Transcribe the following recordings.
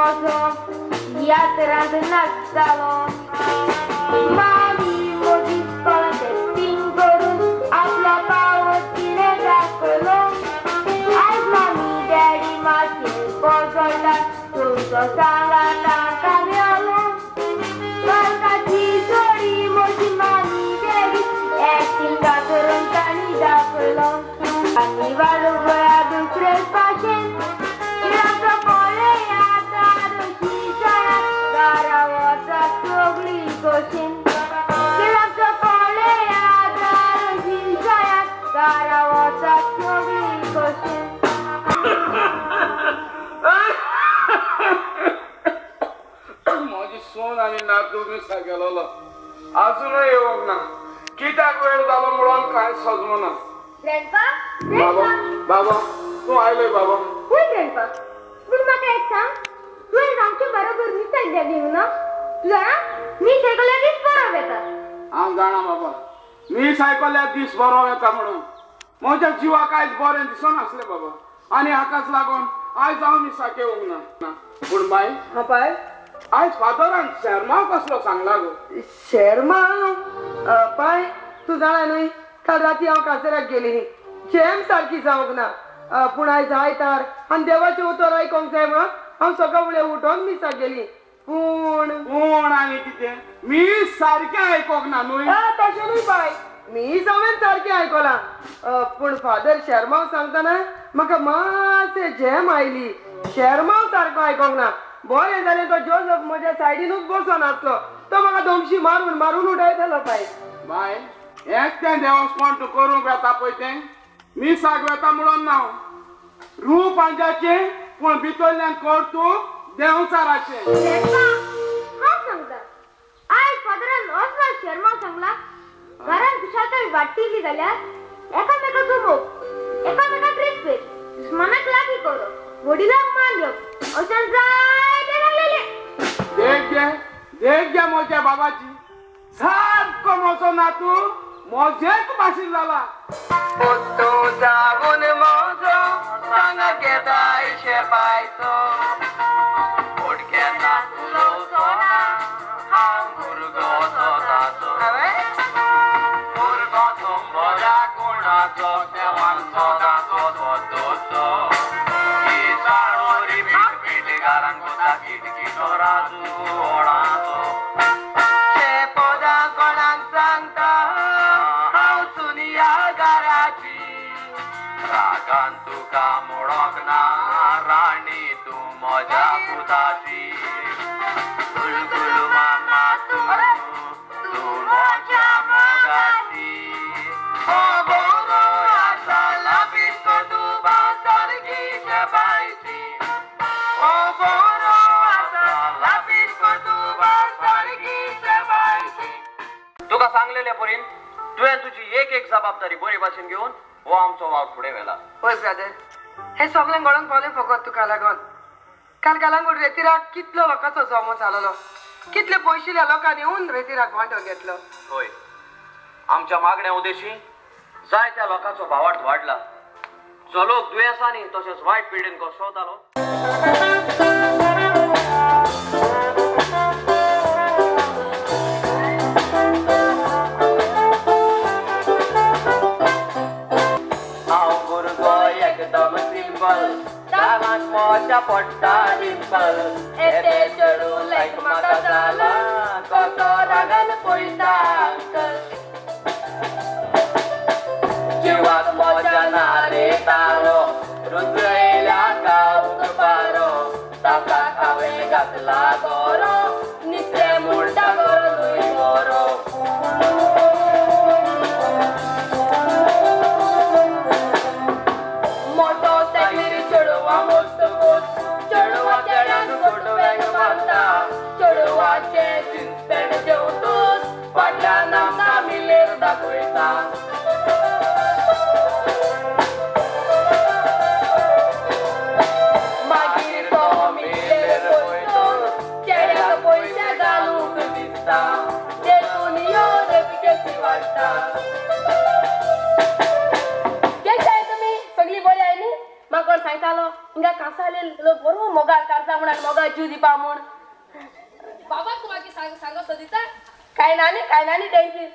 Mojo तियात्रांत नाचतालो. मामी म्हजी इस्कोलांत एक्टींग करून आपलो पावस तिणें दाखयलो. आयज मामी डॅडी मातयेर कोसळटा तुमचो सांगात तांकां मेवलो. कालकाची जोडी म्हजी मामी डॅडी एक्टिंगा करून तांणी दाखयलो. आनी वाडोवया दुसरे भाशेन म्हजी सून आनी नातू मिसा गेलोलो अजूनय येवंक ना. कित्याक वेळ जालो म्हणून कांय सजमना. बाबा बाबा तूं आयलोय बाबा. हय ग्रँडपा, पूण म्हाका एक सांग, तुवें आमचे बरोबर मिसाक गेली ना? तूं जाणा मीस आयकल्यार दीस बरो वेता. हांव जाणा बाबा, मीस आयकल्यार दीस बरो वेता म्हणून म्हज्या जिवाक आयज बरें दिसनासलें बाबा, आनी हाकाच लागून आयज हांव मिसाक येवंक ना. पूण बाय, हा बाय, आयज फादरान शेरमांव कसलो सांगला गो? शेरमांव बाय तूं जाणा न्हय, काल राती हांव काजराक गेली, जेम सारकी जावंक ना. पूण आयज आयतार आनी देवाचें उतर आयकोंक जाय म्हणून हांव सकाळ फुडें उठोन मिसाक गेली. पूण पूण आनी कितें, मीस सारकें आयकोंक ना न्हय? तशें न्हय बाय, मीस हांवें सारकें आयकलां, पूण फादर शेरमांव सांगतना म्हाका मातशें झेम आयली. शेरमांव सारको आयकोंक ना. बरें जालें तो जोजफ म्हज्या सायडीनूच बसोन आसलो, तो म्हाका दोमशी मारून मारून उडयतालो. बाय बाय, हेंच तें देवस्पण तूं करूंक वेता पळय तें मिसाक वेता म्हणून ना. रूप आंजाचें पूण भितरल्यान करतूं देंवचाराचें. हांव सांगता, आयज फादरान असलो शेरमांव सांगला, घरान खुशालकाय वाडटिली जाल्यार एकामेकाचो मोग, एकामेकाक रेस्पेद, दुस्मानाक लागीं करप, वडिलांक मान दिवप अशें जायतें सांगलेलें. देख गे, देख गे म्हज्या बाबाची, सारको म्हजो नातू म्हजेच भाशेन जाला. तूं जावन म्हजो सांग घेता शेपायचो, तुका सांगलेले परीन तुवें तुजी एक एक जबाबदारी बरी भाशेन घेवन हो आमचो वावर फुडें व्हेला. हय ब्रदर, हें सगळें घडोवंक पावलें फकत तुका लागून. काल कालांगूट रेतिराक कितलो लोकांचो जमो जालोलो, कितले पयशिल्ल्या लोकांनी येवन रेतिराक वांटो घेतलो. हय, आमच्या मागण्या उदेशी जायत्या लोकांचो भावार्थ वाडला. जो लोक दुयेंसांनी तशेंच वायट पिडेन कसवतालो. मोजा पडटा डिंपल येते चेडूं लायक म्हाका जाला कसो रागान पळयता अंकल. जिवाक मोजा ना रे तारो रुजयल्या खावंक पारो, ताका हांवें घातला गोरो निस्तें म्हणटा गोरो न्हय बरो. मागीर तो मिलेर पळयतो चेड्याक पयशे घालूंक दिसता, तेतून यो रेपिटेसी वाडटा. केशाय तुमी सगळीं बरी आय न्ही? म्हाका कोण सांगतालो हिंगा कांसार कासाले लोक बरो मोगाळ करता म्हण मोगाळ जीव दिवपा म्हण. बाबा तूं मागीर सांग सदिता काय ना न्ही काय ना न्ही टेन्शन.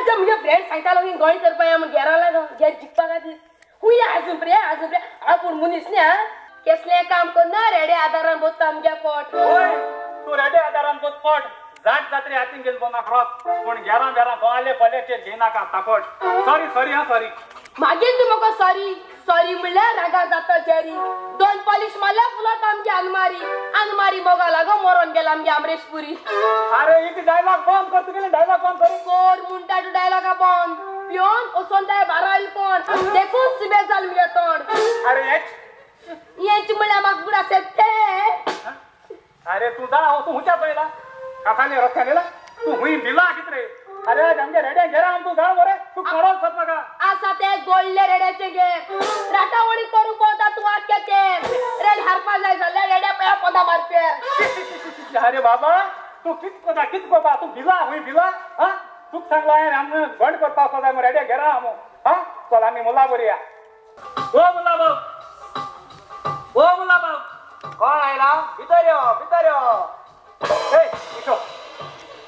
जे म्हजे फ्रेंड सांगतालो की गोंय करपा या म्हण घेरा लागो घेर जिखपा खातीर हुंय आजून प्रे आजून प्रे. आपूण मनीस न्ही आं केसलें काम करना रेडे आदारान बोत्ता आमगे पोट. तूं रेडे आदारान बोत पोट जाट जात्रे हातीन घेवन बोनाक रोत पूण घेरां बेरां गोवाले पल्याचेर घेयनाका तापट. सॉरी सॉरी हां सॉरी. मागीर तूं म्हाका सॉरी सॉरी म्हणल्यार रागार जाता जेरी. दोन पॉलिश मारल्यार फुलात आमगे अनमारी अनमारी मोगा लागो मरोन गेला आमगे अमरेशपुरी. अरे इथे डायलॉग बंद कर तुगेले डायलॉग बंद कर. कोर म्हणटा तूं डायलॉगा बंद पिवन वचोन जाय बारायल कोण देखून सिबे जाल मुगे तोंड. अरे हेच म्हणल्यार म्हाका गुडा सेते. अरे तूं जा तूं हुंच्या पयला कासाले रस्त्यान तूं हुंय भिला कित रे. अरे आमगे रेड्या घेरा आम तूं जाण मरे तूं कोणाक सोद म्हाका. आसा ते गोल्ले रेड्याचे घेर राटावळी करूं पोंदा तूं आख्या ते रेड हारपा जाय जाल्यार रेड्या पया पोंदा मारपेर. अरे बाबा तूं कित कोता कित कोता तूं भिला हुंय भिला. हा तुका सांगला हांवें आम गोंड करपाक जाय मरे रेड्या घेरा आम. हा चल आमी मुला बरया. ओ मुला बाब ओ मुला बाब कोण आयला भितर यो भितर यो. ए इशो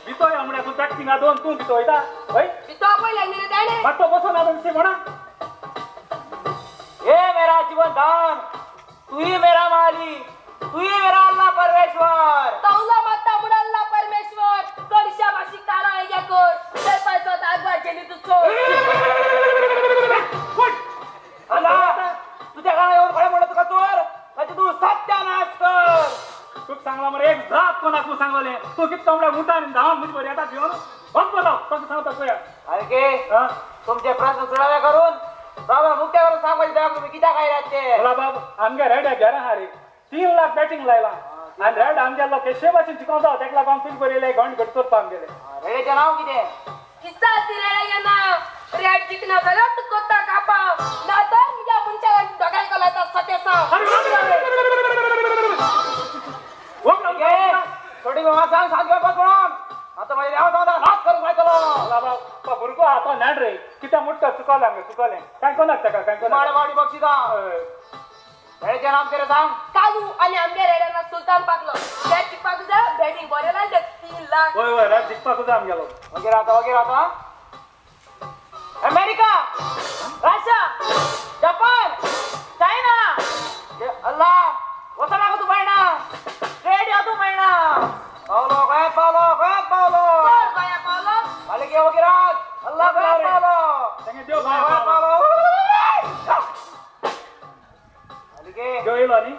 भितर यो म्हळ्यार तूं टॅक्सिंग दोन तूं भितर वयता हय भितर पयलें न्ही रे ताणें मातसो बसून आतां म्हणा. हे मेरा जीवन दान तू ही मेरा माली तू ही मेरा अल्लाह परमेश्वर. तवला माता म्हण अल्लाह परमेश्वर चडशा भाशी काळा हेग्या कर ते पैसो आगवा गेली तूं चोर. अल्लाह तुझ्या काळा येऊन खरें म्हणलं तुका चोर ताचे तूं सत्यानाश कर. तुका सांगला मरे एक जाप कोणाक तूं सांगलें तूं कितको म्हळ्यार उठा आनी धांवन म्हजे बरी येता घेवन बंद करता तुका सांगता पळया. अरे तुमचे प्रश्न सुटावे करून बाबा मुख्य करून सांगपाचे देवाक तुमी कित्याक आयल्यात ते. मुला बाब आमगे रेड्या घेरा आहा रे 3 लाख बॅटींग लायला आनी रेड आमगे केशे भाशेन जिखोवता तेका लागून तुजे बरी येयले गोंड घट करपा आमगेले. रेड्याचें नांव कितें? कित्याक ती रेड्याचें नांव रेड जिखना जाल्यार तूं कोत्ता कापाव ना तर म्हज्या मनशाक दोगांयक लायता सतेसांव. थोडी सांग सांग घेवपाक म्हणून आतां मागीर हांव सांगता नाच करूंक लायतलो. तो भुरगो आहा तो न्याड रे कित्याक मुट्टा चुकलें आमगें चुकलें कांय कोणाक ताका कांय कोणाक. माडी बक्षिसां रेड्याचें नांव कितें सांग. कालू आनी आमगे रेड्यान सुलतान पाकलो बॅट जिखपाक जाय बॅटींग बरें लायलें 3 लाख. हय हय रेड जिखपाक जाय आमगेलो. वगैरे आता वगैरे आता America Russia Japan China Allah वचनाका तूं मेळना रेड्या तूं मेळना. पावलो गोंयांत पावलो गोंयांत पावलो गोंयांत पावलो मालिके वगैरे अल्लाह गोंयांत पावलो देव गोंयांत पावलो. मालिके देव येयलो न्ही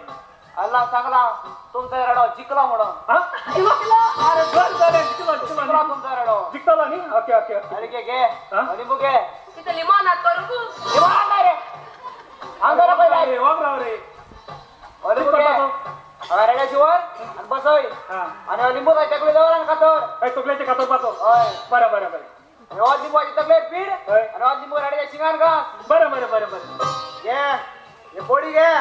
अल्लाह सांगला तुमचो रेडो जिखलो म्हणून. अरे बरें जालें जिखलो जिखलो तुमचो रेडो जिखतलो न्ही. ओके ओके मालिके घे लिंबू घे तिथं लिमोनाद करूंक लिमोनाद नाही रे हांगा पळय वग राव रे. लिंबू घे हांगा रेड्याची वर आनी बसय आनी लिंबू तकले दवर आनी कातर. हय तकलेचे कातर पाचो. हय बरें बरें बरें. आनी हो लिंबूची तकलेर पीड आनी हो लिंबू रेड्याच्या शिंगान घास. बरें बरें बरें बरें. घे हे पोळी घे.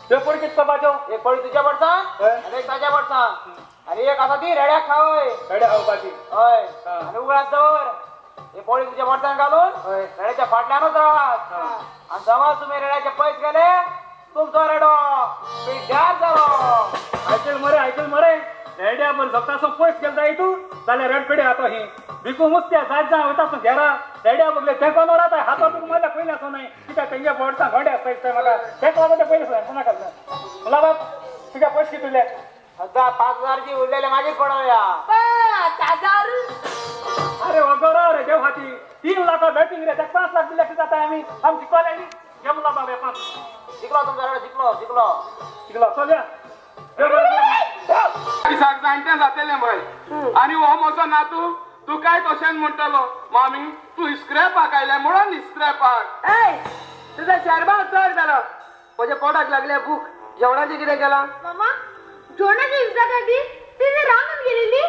ह्यो पोळी कितें करपाच्यो? एक पोळी तुज्या पडसान आनी एक ताज्या पडसान आनी एक आसा ती रेड्याक खावय. रेड्या खावपाची. हय आनी उगडास दवर ही पोळी तुज्या पडसान घालून रेड्याच्या फाटल्यानूच रावात आनी समज तुमी रेड्याचे पयस गेले तुमचो रेडो पिड्ड्यार जालो. आयकल मरे आयकल मरे रेड्या बरें सगळ्या पयस गेले जाय तूं जाल्यार रेड पेडे आतां ही भिकू मुस्त्या जायत जाय वयता आसूं घेरा रेड्या बगले तेंकोन रावता हाता तुका मारल्या पयलीं आसूं न्हय कित्याक तेंगे बोडसा गोंडे आसता दिसता म्हाका तेका लागून ते पयलीं आसूं कोणाक आसलें. मुला बाब तुज्या पयशे कितले उरले? सद्या 5,000 उरलेले मागीर पडोवया. 5,000? अरे वगरो रे देव हाती 3 लाख बॅटींग रे तेका 5 लाख दिले कितें जाता आमी आम जिखले न्ही. घे मुला बाब हे 5 जिखलो तुमचो रेडो जिखलो जिखलो जिखलो. चल या दिसाक जाणटें जातलें बाय. आनी हो म्हजो नातू तुकाय तशेंच म्हणटलो मामी तूं इस्क्रेपाक आयलें म्हणून इस्क्रेपाक. ए तुजा शेरबाव चड जालो म्हज्या पोटाक लागल्या भूक. जेवणाचें कितें केलां? मामा जेवणाची इज्जत आदी ती रांदून गेलेली.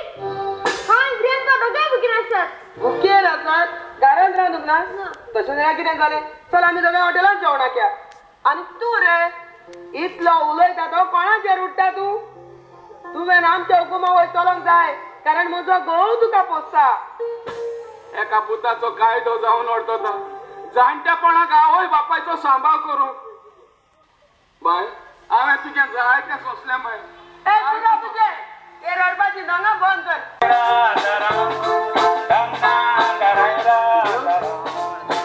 हय ग्रँडपा दोगांय भुकेन आसात. भुकेन आसात? घरांत रांदूंक ना? तशें जाल्यार कितें जालें चल आमी दोगांय हॉटेलांत जेवणाक या. आनी तूं रे इतलो उलयता तो कोणाचेर उठ्ठा तूं? तुवें आमच्या हुकुमा वयर चलोंक जाय कारण म्हजो घोव तुका पोसता. एका पुताचो कायदो जावन वडटलो जाणटेपणाक आवय बापायचो सांबाळ करूंक. बाय हांवें तुजें जायतें सोंसलें बाय. ए पुरो तुजें हे रडपाची दांगा बंद कर.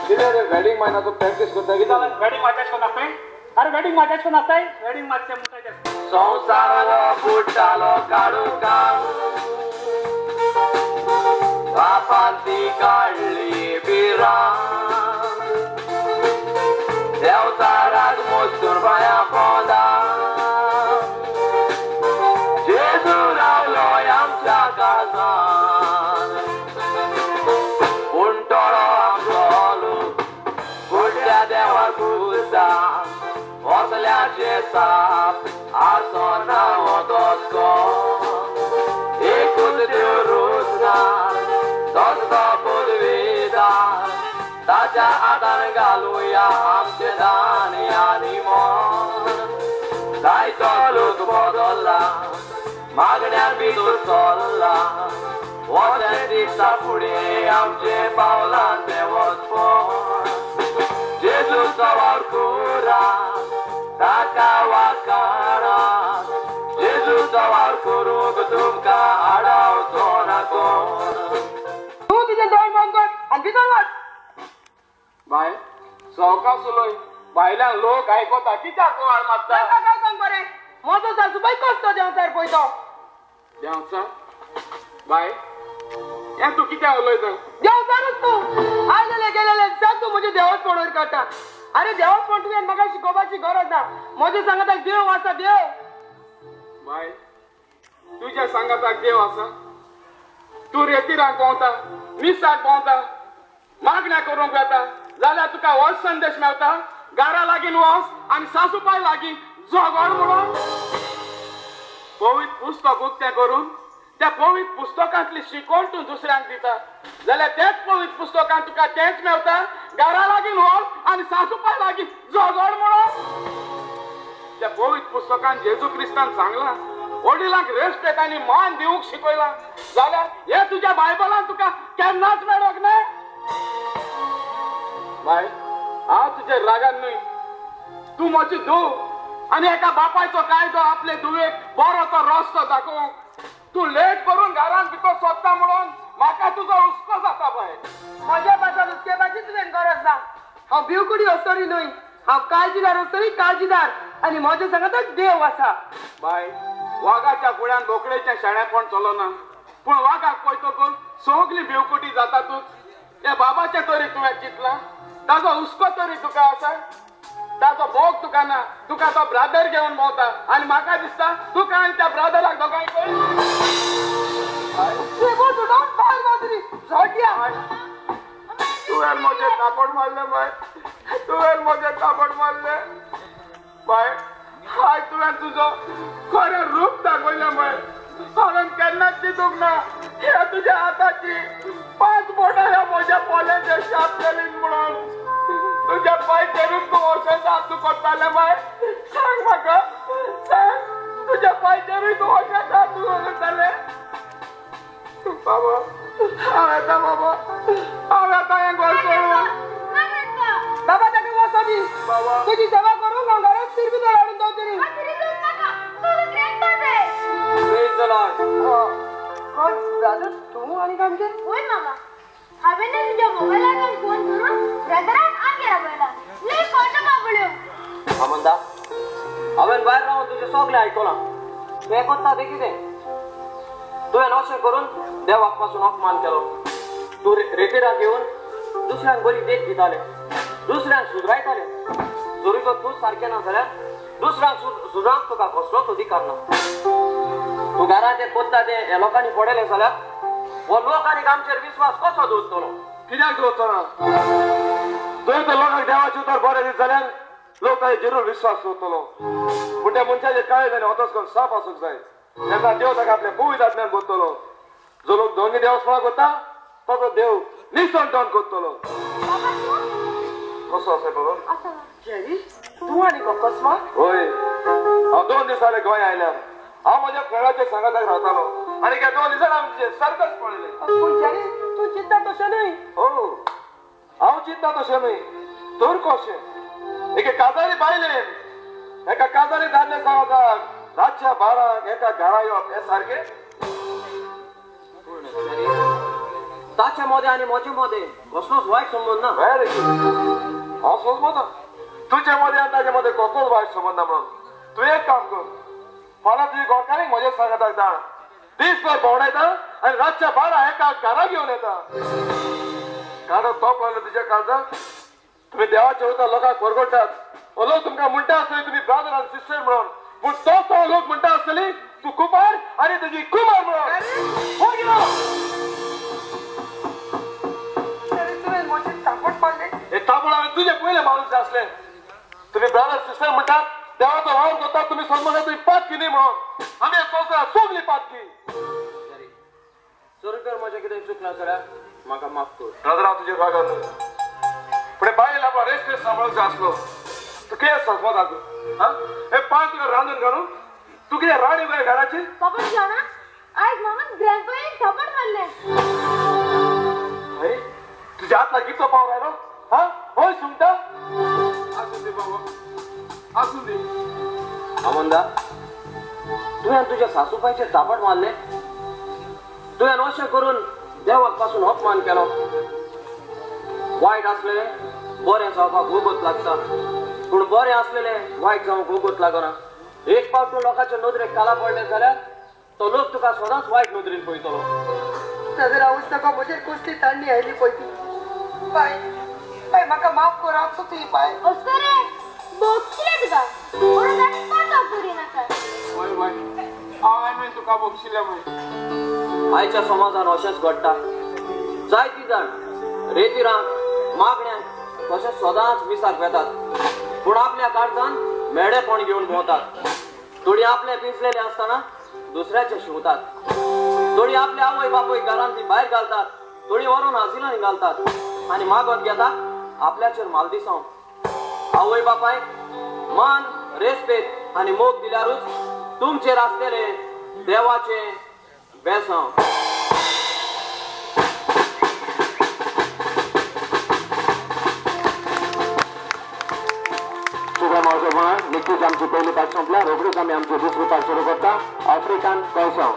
कितें रे वेडिंग मायनाचो प्रॅक्टीस करता कितें? वेडिंग मार्चाच कोण आसताय? अरे वेडिंग मार्चाच कोण आसताय? वेडिंग मार्च मुटायचे. संवसारालो बुडटालो काडू काडू बापान ती काडली बिरां देवचाराक मोस्तूर बाया पोंदा जेजू रावलो आमच्या काळजान पूण टोळो आमचो लोक फुडल्या देवाक पुजता असल्याचे साप आसना हो तसो एकूच देव रोजना तोच तो पुर्वेदार ताच्या हातान घालुया आमचें दान आनी मन जायतो लोक बदल्ला मागण्यान भितर चल्ला वचें दिसता फुडें आमचें पावलान तें वचपण जेजूचो वावर करा ताका वाकारा जेजूचो वावर करूंक तुमकां आडावचो ना कोण. तूं तुजें दोळ बंद कर आनी भितर वच. बाय सवकास उलय, भायल्यान लोक आयकता. कित्याक बोवाळ मारता? ताका काय सांग बरें, म्हजो सासूबाय कसलो देंवचार पळय तो. देंवचार? बाय हें तूं कित्याक उलयता? देंवचारूच तूं. आयलेले गेलेले सग तूं म्हजें देवस्पण वयर काडटा. अरे देवस्पण तुवें म्हाका शिकोवपाची गरज ना. म्हजें सांगाताक देव आसा देव. बाय तुज्या सांगाताक देव आसा? तूं रेतिराक भोंवता, मिसाक भोंवता, मागण्या करूंक वता जाल्यार तुका होच संदेश मेळटा, घरा लागीं वच आनी सासूपाय लागीं झगड म्हणून. पवित्र पुस्तक उक्तें करून त्या पवित्र पुस्तकांतली शिकवण तूं दुसऱ्यांक दिता जाल्यार तेच पवित्र पुस्तकांत तुका तेंच मेळटा, घरा लागीं वच आनी सासूपाय लागीं झगड म्हणून. त्या पवित्र पुस्तकान जेजू क्रिस्तान सांगलां वडिलांक रेस्पेत आनी मान दिवंक शिकयलां जाल्यार हें तुज्या बायबलान तुका केन्नाच मेळोंक ना. बाय हांव तुज्या रागान न्हय, तूं म्हजी धूव आनी एका बापायचो कायदो आपले धुवेक बरो तो रस्तो दाखोवंक तूं लेट करून घरान भितर सोदता म्हणून म्हाका तुजो हुस्को जाता बाय. म्हज्या पासून हुस्केपाची तुवें गरज ना. हांव भिवकुडी अस्तरी न्हय, हांव काळजीदार अस्तरी, काळजीदार. आनी म्हज्या सांगाताक देव आसा. बाय वागाच्या फुड्यान बोकडेच्या शेण्यापण चलना, पूण वागाक पळयतकूच सगली भिवकुटी जातातूच. त्या बाबाचें तरी तुवें चिंतलां? ताजो हुस्को तरी तुका आसा? ताजो भोग तुका ना? तुका तो ब्रादर घेवन भोंवता आनी म्हाका दिसता तुका आनी त्या ब्रादराक दोगांय तुवें म्हजें कापड मारलें बाय, तुवें म्हजें कापड मारलें बाय. आयज तुवें तुजो खरें रूप दाखयलें बाय. हांवें केन्नाच चिंतूंक ना ह्या तुज्या हाताची 5 बोटां ह्या म्हज्या पोल्याचेर शाप केली म्हणून. तुज्या पांयचेरूच तूं अशें जादू करतालें बाय. सांग म्हाका, सांग, तुज्या पांयचेरूय तूं अशें जादू करतालें? बाबा हांव येता, बाबा हांव येता हें घर सोडून. बाबा ताका वचो दी, तुजी सेवा करूंक हांव घरांत तीर भितर हाडून दवरतली. कोण ब्रादर तूं आनी आमचें? वय मामा, हांवें तुज्या मोबायलार फोन करून ब्रदरान आमगेर आपयला. लय खोटो बाबड्यो. आमंदा, हांवें भायर रावन तुजें सगळें आयकलां. तुवें करता तें कितें? तुवें अशें करून देवाक पासून अपमान केलो. तूं रेतिराक येवन दुसऱ्यांक बरी देख दिताले, दुसऱ्यांक सुदरायताले. जरी तर तूं सारकें ना जाल्यार दुसऱ्यांक सुदरांक तुका कसलोच अधिकार ना. तूं घरांत तें करता तें ह्या लोकांनी पळयलें जाल्यार हो लोक आनी आमचेर विस्वास कसो दवरतलो? कित्याक दवरचो ना? तुवें तर लोकांक देवाचें उतर बरें दीत जाल्यार लोक ताचेर जरूर विस्वास दवरतलो. पूण त्या मनशाचें काळें जालें वतच करून साप आसूंक जाय तेन्ना देव ताका आपल्या पवित्र आत्म्यान करतलो. जो लोक दोनी देवस्पणां करता ताचो देव निसण करतलो. कसो आसा बाबा? जेरी तूं आनी अकस्मात? हय, हांव 2 दीस जाले गोंय आयल्यार. हांव म्हज्या फ्रेंडाच्या सांगाताक रावतालो आनी ह्या 2 दिसान आमचें सर्कस पळयलें. पूण जेरी तूं चिंता तशें न्हय. हो, हांव चिंता तशें न्हय तर कशें एके काजारी बायलेन एका काजारी दादले सांगतात रातच्या 12 एका घरा येवप हे सारकें? ताचे मोदे आनी म्हजे मोदे कसलोच वायट संबंध ना. Very good. हांव समजता तुजे मदें आनी ताजे मदें कसलोच वायट संबंध ना म्हणून. तूं एक काम कर, फाल्यां तुजी घरकारीक म्हजे सांगताक धाड. दीसभर भोंवडायता आनी रातच्या 12 एका घरा घेवन येता. काडो तोप लागलो तुज्या काळजाक. तुमी देवाच्या वता लोकांक वरगोडटात. हो लोक तुमकां म्हणटा आसतली तुमी ब्रदर आनी सिस्टर म्हणून, पूण तोच तो लोक म्हणटा आसतली तूं कुमार आनी तुजी कुमार म्हणून. हे तापड हांवें तुजे पयले मारूंक जाय आसलें. तुमी ब्रदर सिस्टर म्हणटात, देवाचो वावर करतात, तुमी समजता तुमी पातकी न्ही म्हणून. आमी संवसारांत सगळी पातकी. जर तर म्हजें कितें चुकलां जाल्यार म्हाका माफ कर. ब्रदर हांव तुजेर रागार न्हय, पूण बायल आपलो रेस्पेद सांबाळूंक जाय आसलो. तूं कितें सजमता तूं? आं, हे पांय तुका रांदून घालून तूं कितें राणी गो घराची? बाबा जाणा आयज मामान ग्रँडपायन थापट मारलें. अरे तुज्या हाताक कितलो पावर आयलो? हां, हय सुंगटा. आसूं दे बाबा, आसूं दे. आमंदा, तुवें तुज्या सासूबायचेर थापट मारलें. तुवें अशें करून देवाक पासून अपमान केलो. वायट आसलेलें बरें जावपाक वगत लागता, पूण बरें आसलेलें वायट जावंक वगत लागना. एक फावट तूं लोकांच्या नदरेक काला पडलें जाल्यार तो लोक तुका सदांच वायट नदरेन पळयतलो. सदर हांवूच ताका म्हजेर कसली तांडी आयली पळय ती. बाय बाय म्हाका माफ कर, हांव चुकली बाय. अस्तरे बोगशिलें तुका, म्हणून आनी पांच करिनाका. वय वय, हांवें तुका बोगशिलें वय. आयच्या समाजान अशेंच घडटा. जायती जाण रेतिरांक मागण्यांक तशें सदांच मिसाक वेतात, पूण आपल्या काळजान मेडेपण घेवन भोंवतात. थोडी आपले पिंजलेले आसतना दुसऱ्याचे शिंवतात, थोडी आपले आवय बापूय घरांत ती भायर घालतात, थोडी व्हरून आजिलांनी घालतात आनी मागत घेतात आपल्याचेर मालदिसांव. आवय बापायक मान रेस्पेद आनी मोग दिल्यारूच तुमचेर आसलेले देवाचें बेसांव. निकतीच आमची पयली पार्ट सोंपल्या. रोखडीच आमी आमची दुसरी पार्ट सुरू करता, आफ्रिकन कोयसांव.